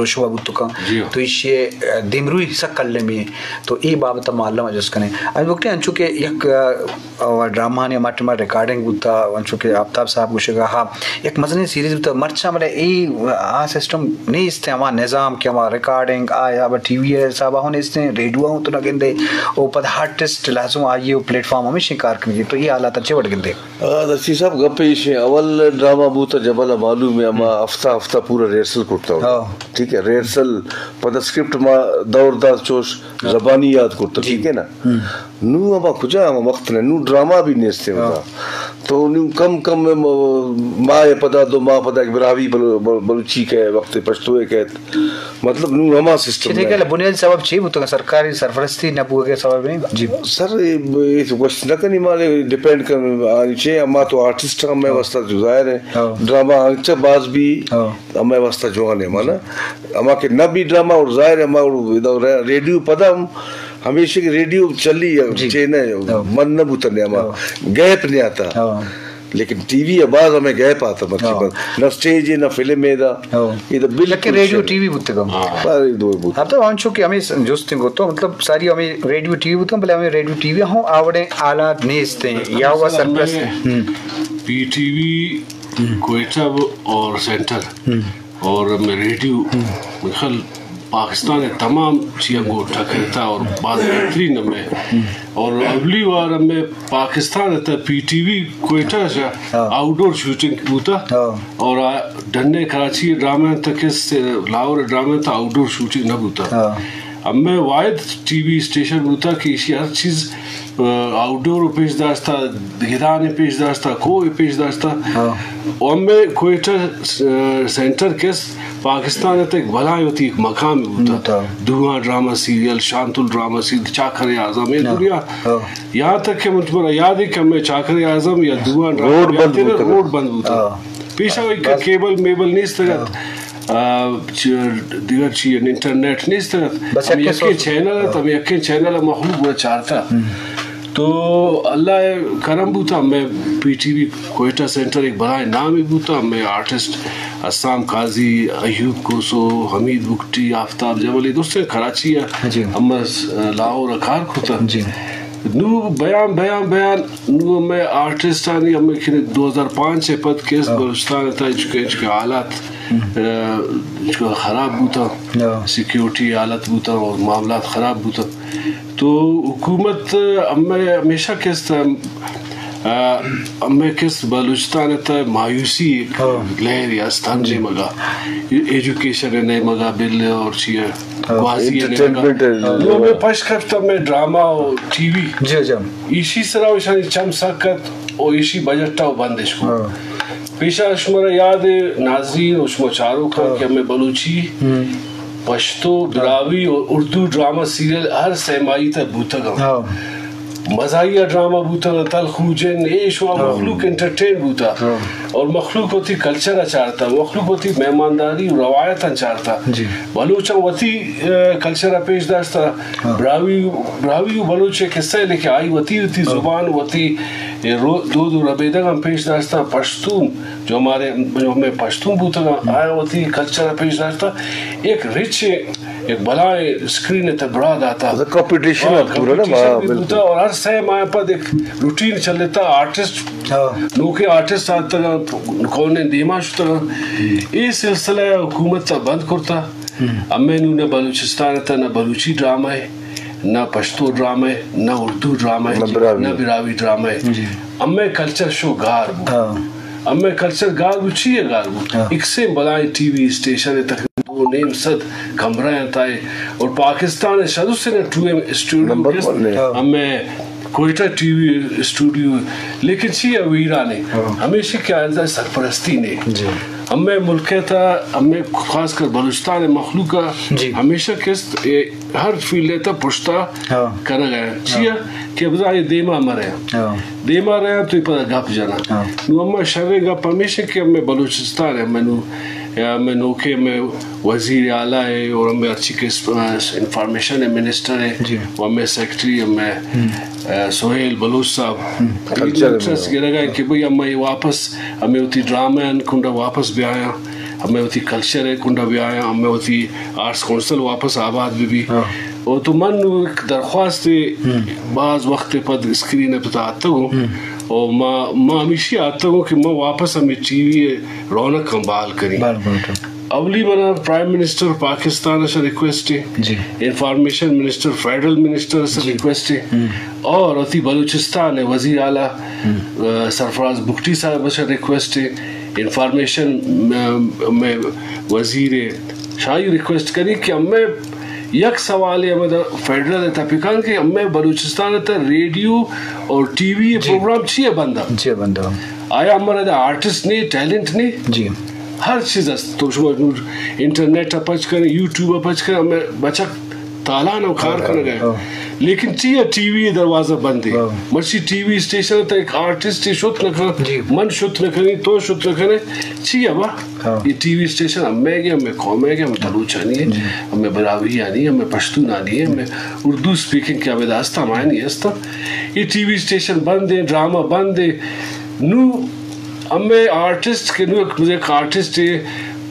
شوا بوت کن۔ جی ہاں۔ تو ایشی دیمروی سک کلمی۔ تو اے بابت ما الم جست کنیں۔ انی وقت انچو کہ یک، آ، ڈرامہ نے ہما ٹائم ریکارڈنگ بوتا، انچو کہ آفتاب صاحب گوشگا ہا، یک مزنیں سیریز بوتا، مرچاں بلے اے آ سسٹم نیست، ہما نظام کہ ہما ریکارڈنگ آ یا ٹی وی حساب ہوں نیست، ریڈیو ہوں تو نہ گندے، او پد آرٹسٹ لازم آئیے او پلیٹ فارم ہمیشہ کار کنگی۔ تو اے حالات چے وڑ گندے؟ آ، دشتی صاحب، گپ ایش ایں، اول ڈرامہ بوتا جبل ءَ معلوم ایں، ہما ہفتہ ہفتہ پورا ریہرسل کرتا ہوتا۔ ہاں۔ ٹھیک ہے، ریہرسل، پدا اسکرپٹ ما دور دات چوش زبانی یاد کرتا، جی۔ ٹھیک ہے نا؟ نو ہما کجا ہما وقت نے، نو ڈرامہ بھی نیست ہوتا۔ تو نو کم کم میں م-، ماہ پدا، دو ماہ پدا ایک براہوئی بل-، بل-، بلوچی کہ وقت پشتو کہ مطلب، نوں ہما سسٹم چہ نہ۔ بنیادی سبب چی بوتگ؟ سرکاری سرپرستی نہ بوگ ءِ سبب ایں؟ جی۔ سر، اے، اے تو گوشت نہ کنی، مالے ڈیپینڈ کن، آنی چے، اما تو آرٹسٹ ہم مئے واسطہ جو ظاہر ہے۔ ہاں۔ ڈرامہ انچہ باز بھی ہاں۔ ہمے واسطہ جوان ہے، مانا۔ اما کہ نہ بھی ڈرامہ اور ظاہر ہے، اما اور ادا رے-، ریڈیو پدا ہم ہمیشہ کہ ریڈیو چلی ہے، جی۔ چے نہ، ہاں۔ من نہ بوتنے اما۔ ہاں۔ گیپ نہیں آتا۔ ہاں۔ لیکن ٹی وی ءَ باز ہمے گیپ آتا مرچی ہاں۔ پر۔ نہ سٹیج ہے، نہ فلم ہے دا۔ ہاں۔ اے دا بالکل لیکن ریڈیو شے۔ ٹی وی بوتگم۔ ہاں، ریڈیو بوت۔ ہاں، تو انچو کہ ہمیں س-، جست گو تو مطلب ساری ہمیں ریڈیو ٹی وی بوتگم، بلے ہمیں ریڈیو ٹی وی ہوں آوڑیں حالات نیست ہیں یا وہ اصل سرپرست ہمیں ہیں۔ ہم۔ پی ٹی وی کوئٹہ اور سینٹر ہم۔ اور ہمیں ریڈیو، ہم۔ میرے خیال پاکستان ءِ تمام چیاں گوں ٹکرتا اور باز بہترین ہمیں۔ ہم۔ اور اولی وار ہمیں پاکستان ءِ تہ پی ٹی وی کوئٹہ شا ہاں۔ آؤٹ ڈور شوٹنگ بوتا۔ ہاں۔ اور آ ڈنے کراچی ڈرامہ تک اس لاہور ڈرامہ تہ آؤٹ ڈور شوٹنگ نہ بوتا۔ ہاں۔ ہمیں واحد ٹی وی اسٹیشن بوتا کہ ایشی ہر چیز، آ، آؤٹ ڈور پیش داشتا، گدان پیش داشتا، کوہ پیش داشتا۔ ہاں۔ و ہمیں کوئٹہ، آ، سینٹر کس پاکستان ءِ تہ ایک بلائیں وتی ایک مقام بوتا۔ بوتا۔ دوہاں ڈرامہ سیریل، شانتل ڈرامہ سیریل، چاکر اعظم، اے ہاں۔ دنیا۔ ہاں۔ یہاں تک کہ من تمہارا یاد ہے کہ ہمیں چاکر اعظم یا دوہاں ڈرامہ روڈ بند بوتا۔ روڈ بند بوتا۔ ہاں۔ پیشہ ایک بس۔ کیبل میبل نیست تھا۔ ہاں۔ آ، چ-، دیگر چی، انٹرنیٹ نیست۔ بس ہم یکیں یکیں سوچ۔ چینل ات، ہم یکیں چینل مخلوق بڑا چارتا۔ ہم۔ تو اللہ کرم بوتا، ہمیں پی ٹی وی کوئٹہ سینٹر ایک بلائیں نامی بوتا، ہمیں آرٹسٹ حسام قاضی، ایوب کوسو، حمید بگٹی، آفتاب جبل، اے دوستیں کراچی ءَ جی۔ ہم لاہور ءَ کار کتا۔ جی۔ نو بیان، بیان، بیان، نو ہمیں آرٹسٹانی ہمیں کہ دو ہزار پانچ ءَ پد کیس ہاں۔ بلوچستان ءِ تہ چکے، چکے حالات، ہم۔ آ، چکے خراب بوتا، ہاں۔ سیکیورٹی حالت بوتا اور معاملات خراب بوتا۔ تو حکومت ہمیں ہمیشہ کیس تہ، آ، ہمیں کیس بلوچستان ءِ تہ مایوسی ایک ہاں۔ لہر یا استان جی۔ نیمگا، ایجوکیشن ءِ نیمگا بل اور چیئے۔ ہاں، گوازی ءِ انٹرٹینمنٹ نیمگا۔ ءِ نو ہمیں پش کپت ہمیں ڈرامہ و ٹی وی۔ جی، جی۔ ایشی سرا و ایشانی چم سک ات و ایشی بجٹ ءَ و بندش کو۔ ہاں۔ پیشا شمارا یاد ہے ناظرین و شما چاروکاں ہاں۔ کہ ہمیں بلوچی، ہم۔ پشتو، ہاں۔ براہوئی و اردو ڈرامہ سیریل ہر سہ ماہی تک بوتگ ہم۔ ہاں۔ مزاحیہ ڈرامہ بوتگ، تلخو جن، اے شما ہاں۔ مخلوق انٹرٹین بوتا۔ ہاں۔ اور مخلوق وتی کلچر ءَ چارتا، مخلوق وتی مہمانداری و روایتاں چارتا۔ جی۔ بلوچاں وتی، اے، کلچر ءَ پیش داشتا۔ ہاں۔ براہوئی، براہوئی و بلوچ ءِ قصہ ءَ لیکن آئی وتی، وتی ہاں۔ زبان، وتی، اے، رو-، دود و ربیدگ ہم پیش داشتا۔ پشتون، جو ہمارے، جو ہمیں پشتون بوتگاں، ہاں۔ آیا وتی کلچر ءَ پیش داشتا۔ ایک رچ، ایک بلائیں اسکرین ءِ تہ برا داتا۔ کمپٹیشن ہاں، ات پورا نا، کمپٹیشن ہاں، بھی بالکل۔ بوتا اور ہر سہ ماہ پد ایک روٹین چلتا، آرٹسٹ ہاں۔ نوکیں آرٹسٹ آتگاں، کونیں دیما شتگاں۔ اے سلسلہ حکومت ءَ بند کرتا۔ ہم۔ ہمے نوں نہ بلوچستان ءِ تہ نہ بلوچی ڈرامہ ءِ، نہ پشتو ڈرامہ ءِ، نہ اردو ڈرامہ ءِ، نہ براہوئی۔ نہ براہوئی ڈرامہ ءِ۔ جی۔ ہمے کلچر شو گار بوت۔ ہاں۔ ہمے کلچر گار بوت، چی ءَ گار بوت؟ ہاں۔ اکسیں بلائیں ٹی وی اسٹیشن ءِ تقریباً دو نیم صد کمرہ ءَ تہ ءَ اور پاکستان ءِ شہ درستیں ٹو ایم اسٹوڈیو نمبر کس ون ءِ۔ ہمے کوئٹہ ٹی وی اسٹوڈیو، لیکن چی ءَ ویران ایں؟ ہاں۔ ہمیشی کہ آیاں سرپرستی نے۔ جی۔ ہمے ملک ءِ تہ، ہمے خاص کر بلوچستان ءِ مخلوق ءَ جی۔ ہمیشہ کست اے ہر فیلڈ ءِ تہ پشتا ہاں۔ کنگ ءَ۔ چی ءَ ہاں۔ کہ بزاں اے دیما مرے۔ ہاں۔ دیما رہے تو پدا گپ جنا۔ ہاں۔ نو ہمے شریں گپ ہمیش کہ ہمے بلوچستان ءِ، ہمے نو، یا ہمے نوکے ہمے وزیر اعلیٰ ءِ اور ہمے ہرچی کہ اس-، انفارمیشن ءِ منسٹر ءِ، جی۔ و ہمے سیکرٹری ہمے، ہم۔ اے، سہیل بلوچ صاحب، ہم۔ انٹرسٹ گرگ ءَ کہ بھئی ہمے واپس ہمے وتی ڈرامہ آن کنڈا واپس بیایاں۔ ہمے وتی کلچر ءِ کنڈا بیایاں، ہمے وتی آرٹس کونسل واپس آباد بہ بی۔ ہاں۔ او تو من نوں یک درخواست باز وقت پد اسکرین ءِ پتا آتگوں۔ او ما، ما ہمیشی آتگوں کہ ما واپس ہمے ٹی وی ءِ رونق ہم بحال کنی۔ بال بال۔ اولی منا پرائم منسٹر پاکستان ءَ شا ریکویسٹ ہے، جی۔ انفارمیشن منسٹر، فیڈرل منسٹر ءَ شا ریکویسٹ ہے، اور وتی بلوچستان ءِ وزیر اعلیٰ، آ، سرفراز بگٹی صاحب ءَ شا ریکویسٹ ہے، انفارمیشن، آ، میں وزیر شاہی ریکویسٹ کنی کہ ہمیں یک سوال ہے، ہمیں فیڈرل ءِ تپکان کہ ہمیں بلوچستان ءِ تہ ریڈیو اور ٹی وی پروگرام چیئے بندہ؟ چیئے بندہ؟ آیا ہمارا دا آرٹسٹ نہیں، ٹیلنٹ نہیں؟ جی۔ ہر چیز است۔ تو شما انٹرنیٹ ءَ پچ کریں، یوٹیوب ءَ پچ کریں، ہمیں بچک تالان ءَ کار کنگ ءَ۔ لیکن چی ہے، ٹی وی دروازہ بند ہے۔ مرچی ٹی وی اسٹیشن ءِ تہ یک آرٹسٹ شت نہ کن، من شت نہ کنی، تو شت نہ کنے، چی ہے با؟ ہاں۔ یہ ٹی وی اسٹیشن ہمیں گے، ہمیں قوم ہے گے، ہمیں بلوچانی ہے، ہمیں براہوئی آنی ہے، ہمیں پشتون آنی ہے، ہمیں اردو اسپیکنگ کیا بدا است، ہمارے نہیں است۔ یہ ٹی وی اسٹیشن بند ہے، ڈرامہ بند ہے۔ نو ہمیں آرٹسٹ کے، نو ایک، ایک آرٹسٹ ہے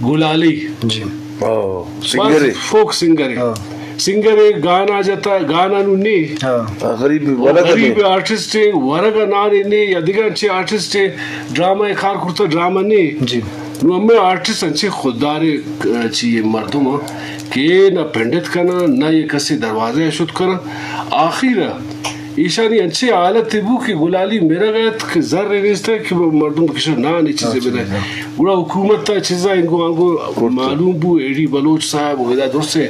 گلالی۔ جی۔ او، سنگر ہے۔ فوک سنگر ہے۔ ہاں۔ سنگر ہے، گانا جتا، گانا نو نہیں۔ ہاں۔ غریب ورگ غریب نہیں۔ آرٹسٹ ہے، ورگ نارے نہیں، یا دیگر اچھے آرٹسٹ ہے، ڈرامہ کار کرتا، ڈرامہ نہیں۔ جی۔ نو ہمیں آرٹسٹ انچے خوددار چی مردم ہاں کہ نہ پنڈت کنا، نہ یہ کسی دروازے شت کنا۔ آخر ایشانی انچے حالت بو کہ گلالی مرگ ات کہ زر نیست کہ مردم کشا نانی چیزے بدے۔ گڑا حکومت تا چیزا انگو آنگو معلوم بو، اے ڈی بلوچ صاحب و ادا درسے،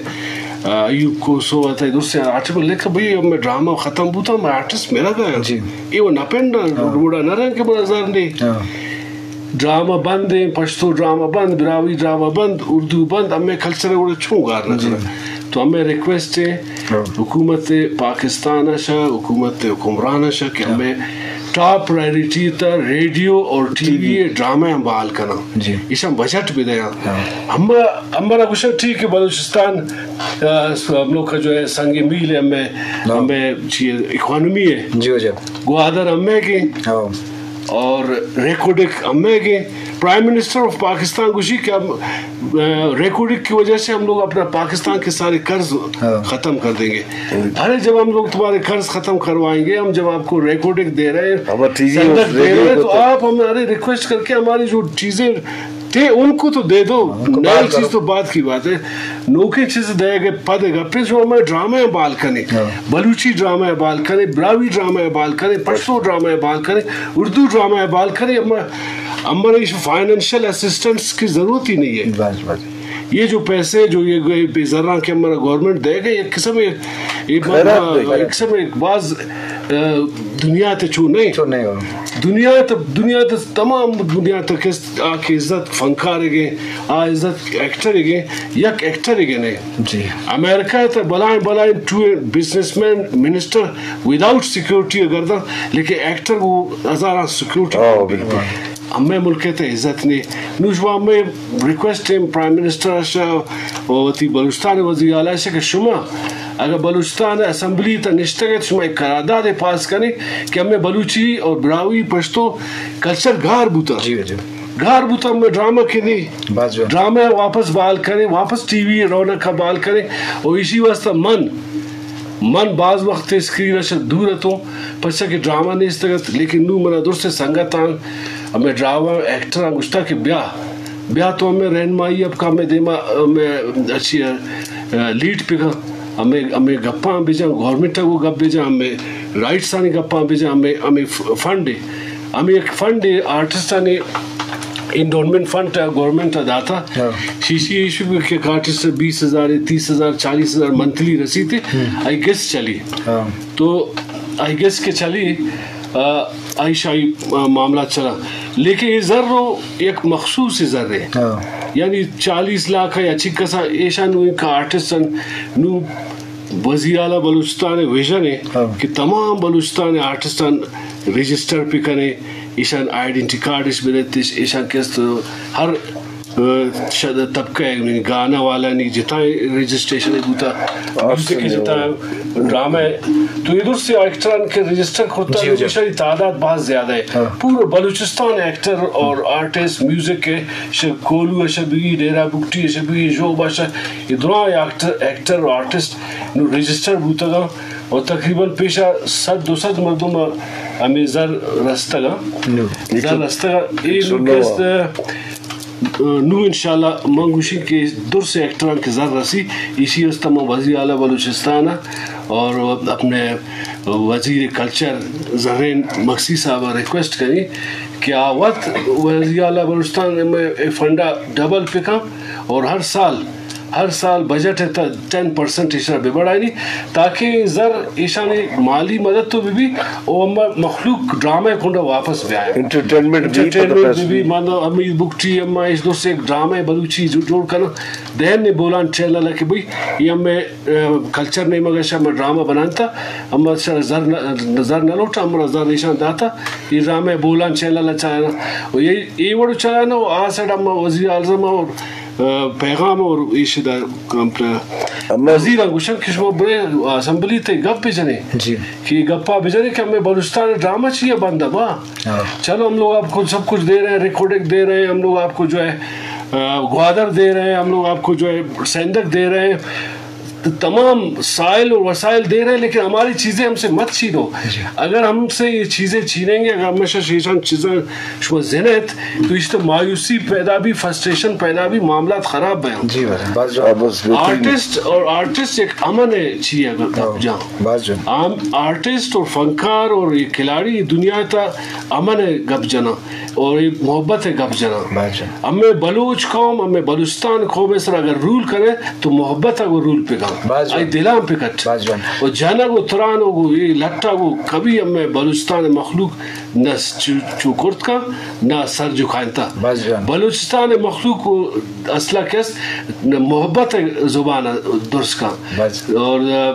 آ، ایوب کوسو ات، درسے آرٹسٹ لکھ بھئی ہمیں ڈرامہ ختم بوتا، ہمیں آرٹسٹ مرگ آیا۔ جی۔ اے وہ نہ پنڈا، روڈا نہ رہن کہ بڑا زر نے۔ ہاں۔ ڈرامہ بند ہیں، پشتو ڈرامہ بند، براہوئی ڈرامہ بند، اردو بند، ہمیں کلچر ءَ وڑ چون گار نہ کناں۔ تو ہمیں ریکویسٹ ہے حکومت پاکستان ءَ شا، حکومت حکمران ءَ شا کہ ہمیں ٹاپ پرائرٹی تا ریڈیو اور ٹی وی ڈرامہ ہم بحال کناں۔ جی۔ ایشاں بجٹ بدیاں۔ ہم، ہمارا گوشن ٹھیک ہے، بلوچستان، آ، ہم لوگ کا جو ہے سنگ میل ہے، ہمیں، ہمیں چیئے اکانومی ہے۔ جی، جی۔ گوادر ہمیں کے۔ اور ریکوڈک ہمیں گے، پرائم منسٹر آف پاکستان گوشی کہ ہم، آ، ریکوڈک کی وجہ سے ہم لوگ اپنا پاکستان کے سارے قرض ختم کر دیں گے۔ ارے، جب ہم لوگ تمہارے قرض ختم کروائیں گے، ہم جب آپ کو ریکوڈک دے رہے ہیں، صندوق دے رہے ہیں، تو آپ ہمارے ریکویسٹ کر کے ہماری جو چیزیں تھے ان کو تو دے دو، نئی چیز تو بعد کی بات ہے۔ نوکیں چیز دئیگ ء پد ء گپے، شما ہمے ڈرامہ ء بال کنے، بلوچی ڈرامہ ء بال کنے، براہوئی ڈرامہ ء بال کنے، پشتو ڈرامہ ء بال کنے، اردو ڈرامہ ء بال کنے، ہمے، ہمارے فائنینشل اسسٹنس کی ضرورت ہی نہیں ہے۔ بس، بس۔ یہ جو پیسے جو یہ بے زراں کہ ہمارا گورنمنٹ دے گئے، ایک قسم، ایک، ایک قسم ایک باز، آ، دنیا تے چو نہیں۔ چو نہیں ہو۔ دنیا تے، دنیا تے تمام دنیا تے کس آ کہ عزت فنکار گے، آ عزت ایکٹر گے، یک ایکٹر گے نہیں۔ جی۔ امریکہ تے بلائیں بلائیں ٹو بزنس مین، منسٹر وداؤٹ سیکورٹی گردن، لیکن ایکٹر وہ ہزاراں سیکورٹی۔ ہاں، بالکل۔ ہمے ملک تے عزت نہیں۔ نوشوا ہمے ریکویسٹ ہے پرائم منسٹر اشا و وتی بلوچستان وزیر اعلی اشا کہ شما اگر بلوچستان اسمبلی تا نشتگ ات، شما ایک قرارداد پاس کنے کہ ہمے بلوچی اور براہوئی پشتو کلچر گار بوتا۔ جی، جی۔ گار بوتا، ہمے ڈرامہ کے نہیں۔ بس جو۔ ڈرامہ واپس بحال کرے، واپس ٹی وی رونق کا بحال کرے۔ اور اسی واسطہ من، من باز وقت اسکرین اش دور اتوں، پرچا کہ ڈرامہ نیستگ ات، لیکن نوں منا درست سنگتاں، ہمے ڈرامہ ایکٹراں گوشتا کہ بیا، بیا تو ہمے رہنمائی اب کا ہمے دیما ہمے اچھی، آ، لیڈ پہ کا، ہمے، ہمے گپاں بجاں، گورنمنٹ ء وہ گپ بجاں، ہمے رائٹس آنی گپاں بجاں، ہمے، ہمے ف-، فنڈ ہے، ہمے یک فنڈ ہے، آرٹسٹ آنی انڈورمنٹ فنڈ ء گورنمنٹ ء داتا۔ ہاں۔ شیشی ایشو کہ آرٹسٹ بیس ہزار، تیس ہزار، چالیس ہزار منتھلی رسیتے، آئی گیس چلی۔ ہاں۔ تو آئی گیس کے چلی، آ، آئی شاہی، آ، معاملات چلا۔ لیکن یہ زر رو یک مخصوص زر ہے۔ ہاں۔ یعنی چالیس لاکھ یا چکسا ایشان نو ایک آرٹسٹ نو وزیر اعلیٰ بلوچستان ویژن ہے کہ تمام بلوچستان آرٹسٹان رجسٹر پہ کنے، ایشان آئیڈینٹی کارڈ اش بدتش، ایشان کست ہر شد طبقہ ء، یعنی گانا والانی جتائیں رجسٹریشن بوتا، میوزک ء جتائیں، ڈرامہ ء۔ تو اے درسیں ایکٹران کہ رجسٹر کرتا، جی، جی۔ ایشانی تعداد بہت زیادہ ہے۔ ہاں۔ پورا بلوچستان ایکٹر اور آرٹسٹ، میوزک ء، شہ کولو ء شہ بی، ڈیرہ بگٹی ء شہ بی، ژوب ء شہ، اے دراہ ایکٹر، ایکٹر اور آرٹسٹ نو رجسٹر بوتگاں اور تقریباً پیشا صد دو صد مردم ہمیں زر رستگاں۔ نو۔ زر رستگاں۔ اے نو کست نو انشاءاللہ من گوشی کہ درس ایکٹران کہ زر رسی، ایشی است من وزیر اعلیٰ بلوچستان اور اپنے وزیر کلچر زرین مگسی صاحب ریکویسٹ کنی کہ آ وت وزیر اعلیٰ بلوچستان میں اے فنڈا ڈبل پکن اور ہر سال، ہر سال بجٹ ہے تا ٹین پرسنٹ ایشاں بہ بڑھائینی، تاکہ زر ایشانی مالی مدد تو بہ بی او اما مخلوق ڈرامہ کنڈا واپس بہ آئے۔ انٹرٹینمنٹ بہ بی، انٹرٹینمنٹ بہ بی۔ مانا امید بگٹی اما ایش درس ایک ڈرامہ بلوچی جو-، جوڑ کنا۔ دہن نے بولان چینل کہ بھئی، یہ ہمیں، اے، کلچر نیمگا شا ہمیں ڈرامہ بنانتا، ہم شا زر نہ، زر نہ لوٹا، ہمارا زر ایشان داتا، یہ ڈرامہ بولان چینل چاہنا۔ و یہ، یہ وڑ چاہنا، و آ سائیڈ ہم وزیر اعظم اور، اے، پیغام اور ایشی دا کمپنا۔ وزیر گوشن کہ شما برے اسمبلی تے گپ بجنے۔ جی۔ کہ گپا بجنے کہ ہمیں بلوچستان ڈرامہ چیئے بند ہے با۔ ہاں۔ چلو، ہم لوگ آپ کو سب کچھ دے رہے ہیں، ریکارڈنگ دے رہے ہیں، ہم لوگ آپ کو جو ہے، آ، گوادر دے رہے ہیں، ہم لوگ آپ کو جو ہے سیندک دے رہے ہیں، تمام سائل اور وسائل دے رہے ہیں، لیکن ہماری چیزیں ہم سے مت چھینو۔ جی۔ اگر ہم سے یہ چیزیں چھینیں گے، اگر ہمیشہ شیشان چیزیں شما زنت، تو اس سے مایوسی پیدا بھی، فرسٹریشن پیدا بھی، معاملات خراب ہیں۔ جی بس، بس جو آرٹسٹ اور آرٹسٹ ایک امن ہے چیئے اگر جان۔ بس جو۔ عام آرٹسٹ اور فنکار اور یہ کھلاڑی دنیا تا امن ہے گپ جنا اور یہ محبت ہے گپ جنا۔ بس جو۔ ہمیں بلوچ قوم، ہمیں بلوچستان قوم سر اگر رول کرے تو محبت اگر رول پہ گا۔ بس جو۔ آئی دلان پہ کٹ۔ بس جو۔ اور جنگ و تران و یہ لٹا و کبھی ہمیں بلوچستان مخلوق نہ چو-، چو کرت کا، نہ سر جھکائنتا۔ بس جان۔ بلوچستان مخلوق کو اصلا کس نہ محبت زبان درس کا۔ بس۔ اور، آ،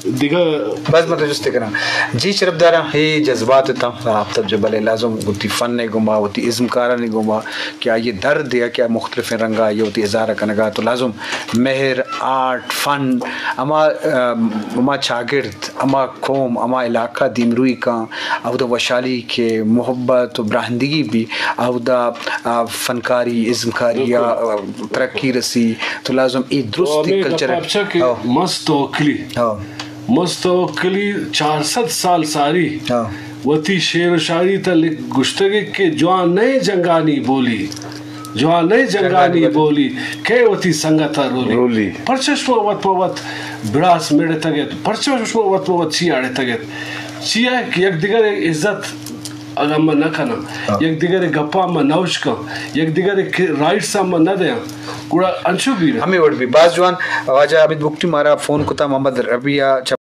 دیگہ بس من تو جستے کناں۔ جی شرف داراں، اے جذبات تاں آپ تب جب بلے لازم وتی فن گما، وتی ازمکارانی گما کہ آئی درد یا کہ مختلف رنگا آئی وتی اظہار کنگا تو لازم مہر، آرٹ، فن، ہما، آ، ہما چاگرد، ہما قوم، ہما علاقہ دیمروئی کاں، اودا وشحالی کہ محبت و براہندگی بی، اودا، آ، فنکاری، ازمکاری، بالکل۔ آ، ترقی رسی، تو لازم اے درست تو ہمیں کلچر گپا بچا کہ ہاں۔ مست توکلی۔ ہاں۔ مست توکلی چار سد سال ساری ہاں۔ وتی شعر و شاعری تا لکھ گشتگے کہ جوان نئے جنگانی بولی۔ جوانیں جنگانی بولی، کئے وتی سنگت ء رولی۔ رولی۔ پرچا شما وت پہ وت براس مڑتگ ات؟ پرچا شما وت پہ وت چی اڑتگ ات؟ چیا کہ یک دگر ء عزت اگاں ما نہ کناں، ہاں۔ یک دگر ء گپاں ما نہ اشکاں، یک دگر ء رائٹس ء ما نہ دیاں، گڑا انچو بیرہ۔ ہمے وڑ بی۔ باز جوان۔ واجہ عابد بگٹی مارا فون کتا، محمد ربیع ء چہ